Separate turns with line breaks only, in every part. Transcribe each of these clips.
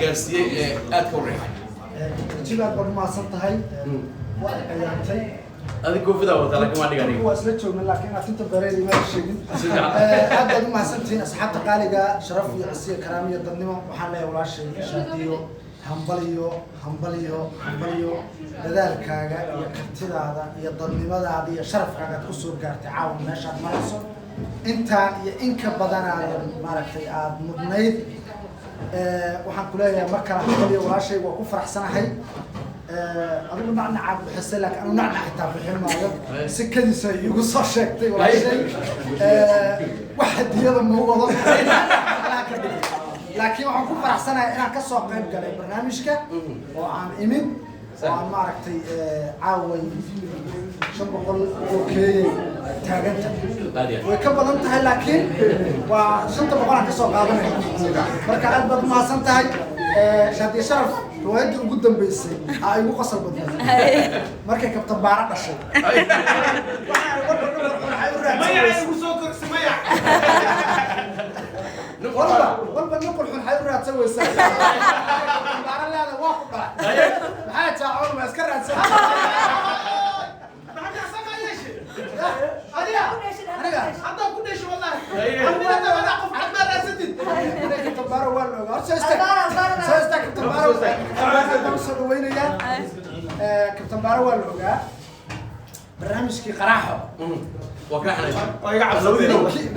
Gaarsiiyey ee aadka u riixay.
Jiib, aad baad umahadsan tahay, waa ciyaartay.
Adig koofidaa wata, laakiin waa dhiga aniga.
Waa isla joogna, laakiin inaad tinta beereed imaa sheegin.
Si fiican.
Aad baad umahadsantihiin, asxaabta qaaliga. Sharaf iyo cisiyo, karaam iyo dadnimo. Waxaan leeyahay walaashay Shaadiyo, hambaliyo, hambaliyo, hambaliyo. Dadaalkaaga iyo kartidaada iyo dadnimadaada iyo sharafkaaga aad kusoo gaartay caawa meeshaad marayso. Intaan iyo in ka badanaadan maaragtay aada mudnayd. Waxaan ku leeyahay mar kale hambaliyo, walaashay. Waa ku faraxsanahay. Adigu nacnacaad bixisay, laakiin anu nacnac xitaa bixin maayo. Si kadiisa iigu soo sheegtay walaashay. Wax hadiyada ma wado, laakiin waxaan ku faraxsanahay inaan kasoo qayb galay barnaamijka oo aan imid oo aan maaragtay caaway 500 oo keeyay taaganta.
Aad iyo aad.
Way ka badan tahay, laakiin waa 500 aan kasoo qaadanaya. Marka aad baad umahadsan tahay, Shaadiye Sharaf. Riwaayaddii ugu dambeysay aa igu qosol badnayd markay Kabtan Baara dhashay. Waxaan walba waxay u raadsan weysay.
Igu soo korsi maya.
Walba walba nuqul xun waxay u raadsan weysaa. Kabtan Baara leeda waa ku dhalay, maxaa jaacoon waa iska raadsan.
Maxaa saqa yeeshe?
Adiga aniga.
Haddaa ku dhashay, wallahi almina wada qof cad baa raadsatid.
Aniga Kabtan Baara waa la ogaa. Horta soo istaag, soo istaag, Kabtan Baara. Baan usoo dhaweynayaa. Kabtan Baara waa la ogaa barnaamijkii Qaraaxo.
Waa ka xanay.
Waa iga cabsaday.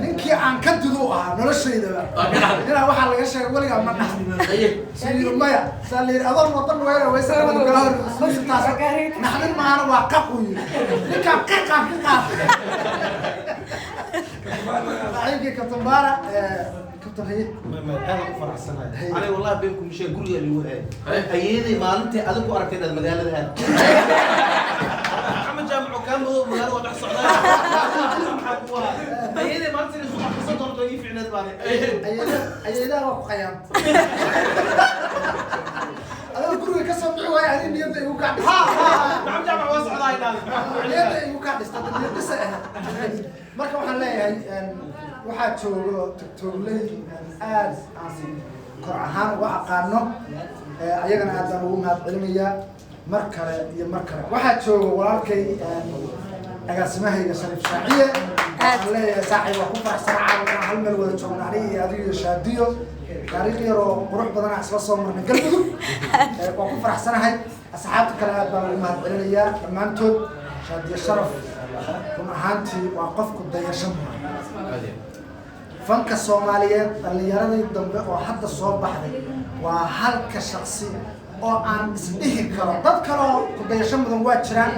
Ninkii aan ka didu ahaa noloshaydaba.
Waa ka dhaxday.
Inaa waxaa laga sheegay weligaa ma dhaxdin.
Aye.
Suu yiri maya, saa la yiri adoon wadan weyna waysa labada kala hor taas naxdin maahana, waa qaq uu yiri ninkaan qiqaan ka qaatay saaxiibkii Kabtan Baara. Kabtan, haye.
Aad u faraxsanahay aniga, wallahi been kuma sheeg. Guriga ligu hayay ayeeday maalintii adig ku aragtay inaad magaalada aad Maxamed Jaamac kaa madow magaalada waa dhex socdaa. Maxaa ku ahaa ayeeday maalintii inay suuqa kasan doonto ii ficneed baane.
Ayeedaha waa ku qayaantay adoo guriga ka soo bixi waaya. Ani niyadda igu kaa dhistay.
Maxamed Jaamac waa socdaa ay dhahay.
Niyadda igu kaa dhistay, niyad dhisa ahayd. Marka waxaan leeyahay waxaa joogo togtoogley aad aan kor ahaan uga aqaano. Ayagana aad baan ugu mahad celinayaa mar kale iyo mar kale. Waxaa jooga walaalkay agaasimahayga Shariif Shaaciye. Waxaan leeyahay saaxiib, waa ku faraxsana caawa inaan hal meel wada joogno aniga iyo adiga iyo Shaadiyo. Taariikh yar oo qurux badanaa isla soo marnay Galmudug. Waan ku faraxsanahay. Asxaabta kale aad baan ugu mahad celinayaa dhammaantood. Shaadiyo Sharaf run ahaantii waa qofku dayasho mudan fanka Soomaaliyeed. Dhallinyaradii dambe oo hadda soo baxday waa halka shaksi oo aan isdhihi karo. Dad kaloo kudayasho mudan waa jiraan,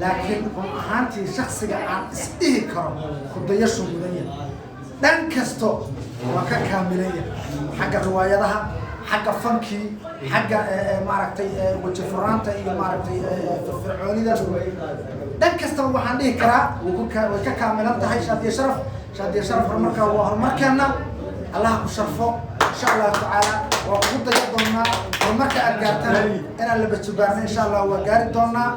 laakiin run ahaantii shaksiga aan isdhihi karo kudayasho mudan yahay dhan kasto waa ka kaamilan yahay, xagga riwaayadaha, xagga fankii, xagga maaragtay weji furaanta iyo maaragtay firfircoonida. Dhan kastaba waxaan dhihi karaa way ka kaamilan tahay Shaadiye Sharaf. Shaadiye Sharaf horumarka waa horumarkeena. Allaha ku sharfo, insha Allahu tacaala. Waa kugu daya doonaa horumarka aad gaartana inaan la bajubaarno, insha Allah waa gaari doonaa.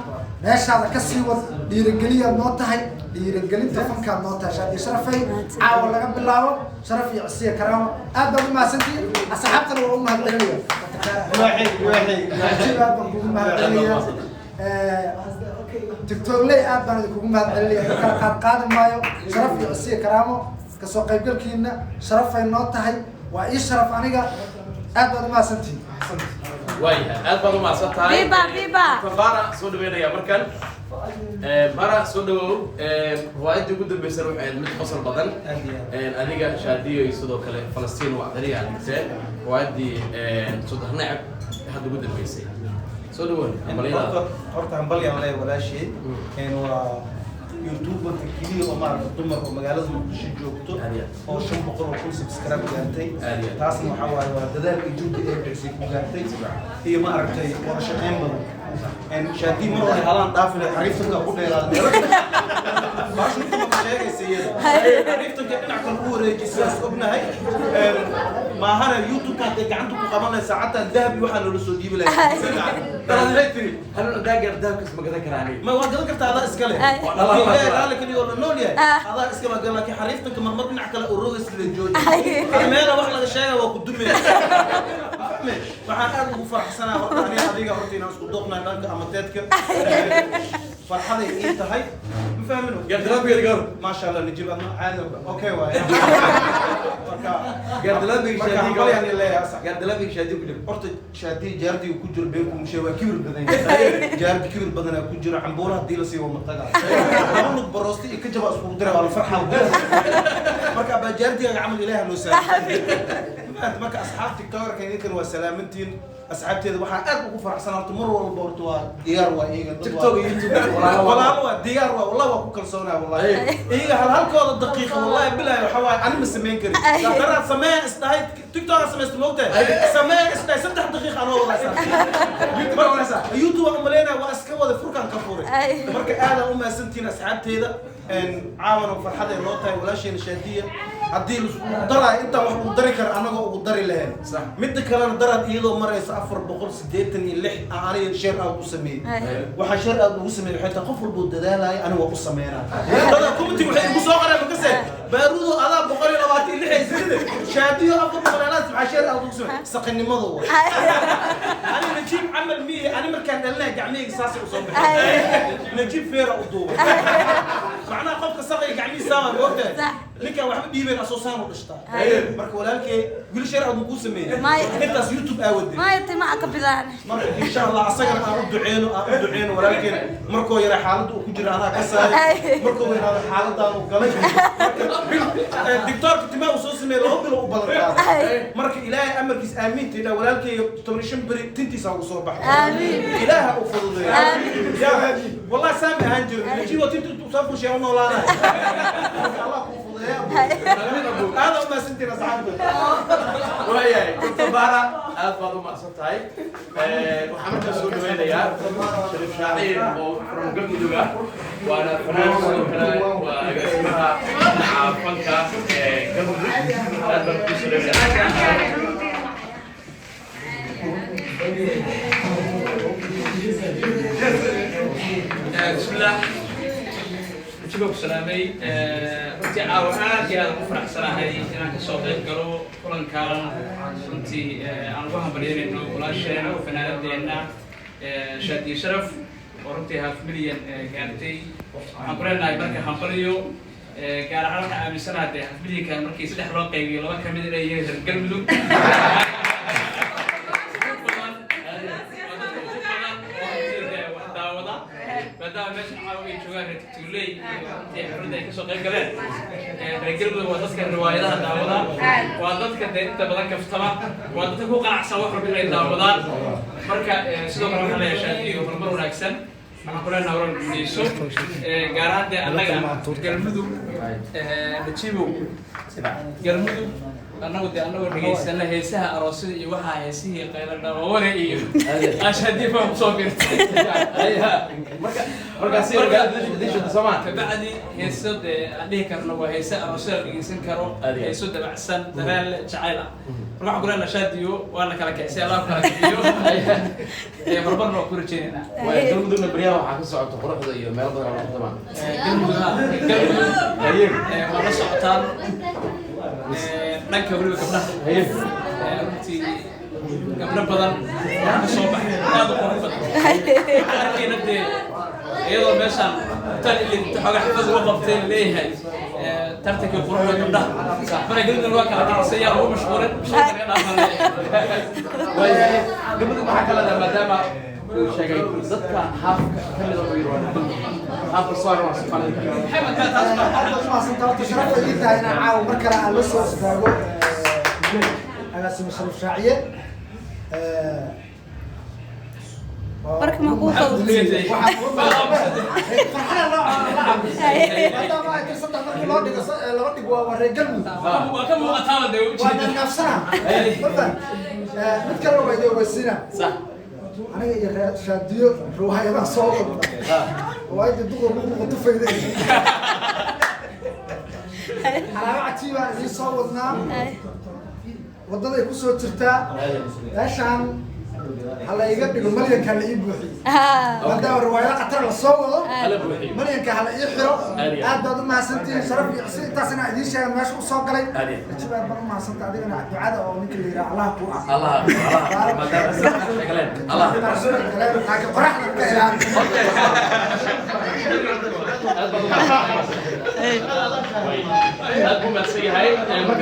Meeshaada ka sii wad. Dhiirigeliyaad noo tahay, dhiirigelinta fankaad noo tahay, Shaadiye Sharafay. Caawa laga bilaabo sharaf iyo cisiya karaamo. Aad baad u mahadsantihiin. Asxaabtana waa u mahad celinaya. Aad baan kugu mahad celinaya. Tiktokley, aad baan idinkugu mahad celinaya. Dad kala qaad qaadi maayo. Sharaf iyo cisiya karaamo. Kasoo qaybgalkiina sharafay noo tahay, waa ii sharaf aniga. Aad baad u mahadsantihiin.
Waayahay, aad baad u mahadsan tahay.
Biba, biba.
Bara soo dhaweynaya markan. Bara, soo dhawow. Riwaayaddii ugu dambeysana waxay ahayd mid qosol badan. Adiga, Shaadiyo iyo sidoo kale Falastiin wacdariya aad dhigteen riwaayaddii Saddex Necab hadda ugu dambeysay. Soo dhawow, hambalyada.
Horta hambalyaan leeyahay walaashay. Waa youtuberka keliya oo maaragta dumar oo magaalada Muqdisho joogto
Aad iyo aad.
oo 500,000 subscribe gaartay.
Aad iyo aad.
Taasna waxaa waaye waa dadaalka juhdi ee bixisay ku gaartay iyo maaragtay wada shaqayn badan. Shaadii mar hore halaan dhaafi lahayd, xariiftanka ku dheeraaday meelo baashu inta ma sheegaysa iyada xariiftanka dhinac kale u wareejisay, sidaas ognahay maahana. YouTube-ka hadday gacanta ku qabanaysa xataa dahabi waxaa noola soo dhiibi lahayd.
Dalaad waxay tiri halun daageer dahabkaas ma gadan karaa aniga.
Ma waa gadan kartaa, adaa iskale.
Ay.
Ilaahay raalli ka dhigo, la nool yahay.
Ah.
Adaa iska baa gadan, laakiin xariiftanka marmar dhinac kale u rogaysa la jooji.
Ay.
Meela wax laga sheegaya waa ku dumaya. Fahme, waxaan aad ugu faraxsanahay horta aniga adiga horta inaan isku dooqnahay dhanka amateedka. Farxaday ii tahay, ma fahmino?
Gardalabiga gaar.
Maasha Allah, Najib, adna caadi, okay waay. Marka
Gardalabiga.
Marka
Shaadi.
hambalyaan leeyahay asax.
Gardalabiga Shaadi ku jiro.
Horta Shaadi jaardiga ku jiro been kuma sheego, waa kibir badan yahay. Jaardi kibir badanaa ku jiro. Cambuura haddii la siiyo waa mataga, laba lug baroosti iyo kajaba iskugu diray, waa la farxaa. Marka abaa jaardigaaga camal Ilaaha noo saaray. Marka asxaab TikTokerka, idinkan waa salaamantiin. Asxaabteeda waxaan aad ugu faraxsan horta mar walba horta waa diyaar, waa iyaga dad
TikTok iyo YouTube walaalo.
Walaalo waa diyaar, waa wallahi waa ku kalsoonaa, wallahi iyaga hal halkooda daqiiqa, wallahi bilahi waxa waaye ani ma samayn karin. Daraad samee isdhahay, TikTok aan samaysto, moogtahay, samee isdhahay, 3 daqiiqa anoo wada
YouTube waa wanaagsan.
YouTube aan umaleynaya, waa iska wada furkaan ka furay. Marka aadaan u mahadsantihiin asxaabteeda. Caawana farxad ay noo tahay walaasheena Shaadiya. Haddii laisku daraayo intaan wax ugu dari kara anagoo ugu dari lahayn. Midda kalena, daraad iyadoo maraysa 486 aan aniga share out u sameeyey. Waxaa share out ugu sameeyey waxay tahay qof walbuu dadaalaya, aniga waa u sameynaa. Dada committee waxay igu soo qoreen, makase Baarudo adaa 126 haysanide, Shaadiyo 400 maxaa share out ugu sameeyey? Saqinimada wa ani Najiib camal miye. Ani markaan dhalinaya gacmihayga saasay usoo baxay, Najiib feera u duubay. Macnaha qofka saqaya gacmihiisa waa moogtahay. Ninkaan waxba dhiibeen asoo saan u dhishtaa. Marka walaalkay wili share out kuu sameeyey intaas YouTube aawadeed.
Maya, timaha ka bilaan.
Marka insha Allah asagana aan u duceyno, aan u duceyno walaalkeena. Markuu yara xaaladda uu ku jira anaa ka saaray, markuu weynaado xaaladaan uu galay. Marka doctorka timaha uu soo sameeyey 2 bilo u ballan qaaday. Marka Ilaahay amarkiis, aamiinta ilaa walaalkeyga 15 beri tintiisa ugu soo baxay.
Aamiin.
Ilaaha u fududeeyo.
Aamiin.
Ya wallahi saami ahaan jirin Najiib oo tinta intuu soo fushay u noolaanaya. Marka Allah kuu fududeeya, aad u mahadsantiin asxaabta.
Waayahay, Dr. Bara, aad baad u mahadsan tahay. Waxaan markaa soo dhaweynayaa Shariif Shaaciir oo from Galmudug ah, waana fanaan, sidoo kale waa agaasimaha dhinaca fanka ee Galmudug. Aad baan kuu soo dhaweynayaa.
Bismillaah, Najiib ku salaamay. Runtii caawa aad iyo aad ugu faraxsanahay inaan kasoo qayb galo kulankan. Runtii aan ugu hambalyeynayno walaasheena, fanaanadeenna Shaadiye Sharaf oo runtii half million gaartay. Waxaan ku leenahay marka hambalyo. Gaar ahaan waxaan aaminsanahay dee half millionkan markii saddex loo qaybiyo, laba kamid inay yihiin reer Galmudug. Badan waa dadka ugu badan oo runtii dee wax daawada, maadaama meesha caawa ay joogaan reer Tuuley iyo runtii xafladda ay kasoo qayb galeen. Reer Galmudug waa dadka riwaayadaha daawada, waa dadka dee inta badan kaftama, waa dadka ku qanacsan wax walba inay daawadaan. Marka sidoo kale waxaan leeyahay Shaadiyo horumar wanaagsan, waxaan ku leenahay warar guuleyso. Gaar ahaan dee annaga Galmudug, Najiibow, Galmudug annagu dee annagoo dhegaysana heesaha aroosyada iyo waxaa heesihii qayla dhawawane iyo Ashaadiif baa kusoo biirtay.
Marka markaasi magaalada Soomaa.
Kabacdi heeso dee aan dhihi karno waa heese aroosyada la dhegeysan karo, heeso dabacsan, dadaal leh, jacayl ah. Marka waxaan ku leenahay Shaadiyo waa la kala kicisay, Allah kala kiciyo. Horumarna waa ku rajeynaynaa.
Waay, Galmudugna baryaha waxaa ka socota quruxda iyo meelo badan oo lagu tamaan.
Galmudug, Galmudug waa la socotaan dhanka weliba gabdhaha. Runtii gabdho badan waxaa ka soo baxay aad u qurux badan. Waxaan arkayna dee iyadoo meeshaan tan inta xoogaa xafad uga qabtay leeyahay tartankii quruxda gabdhaha. Marka Galmudug waa kala kicisay, yaa lagu mashquulin mashquulka naga dhaafan leeyahay.
Waayahay, Galmudug waxaa ka leedahay maadaama uu sheegay dadka haafka ka mida uu yiri waa Galmudug, haafka soo waa Soomaalida kale.
Maxay markaa taas baa
Aad baad umahadsantahay. Horta sharaf ay ii tahay inaan caawa mar kale aan la soo istaago agaasimo Shariif Shaaciye.
Marka ma kuu qabo?
Farxada loo la cabisay maadaama ay tir saddex markii loo dhigo laba dhig waa reer Galmudug.
Waa ka muuqataaba dee.
Waa
ujeeda
naafsana mafan. Mid kale waa idin ogeysiina. Aniga iyo reer Shaadiyo ruwaayadaha soo wadna, riwaayadda duqur lagu qutufayda, xalaabo cajiibaan idiin soo wadnaa, waddaday kusoo jirtaa meeshaan. Hala iga dhigo malyanka, la ii buuxiyo, maadaama riwaayado khatar la soo wado.
Hala buuxiyo.
Malyanka hala ii xiro.
Aad iyo aad.
Aad baad u mahadsantihiin, sharaf iyo cisi intaas inaan idiin sheega meesha usoo galay.
Aad iyo aad.
Najib, aad baan u mahadsanta adigana, ducada oo ninka la yidhaha Allah kuu ah.
Allah Allah, maadaama sheegaleen Allah.
Laakiin qoraxda ka ilaali.
Aad buu mahadsan yahay.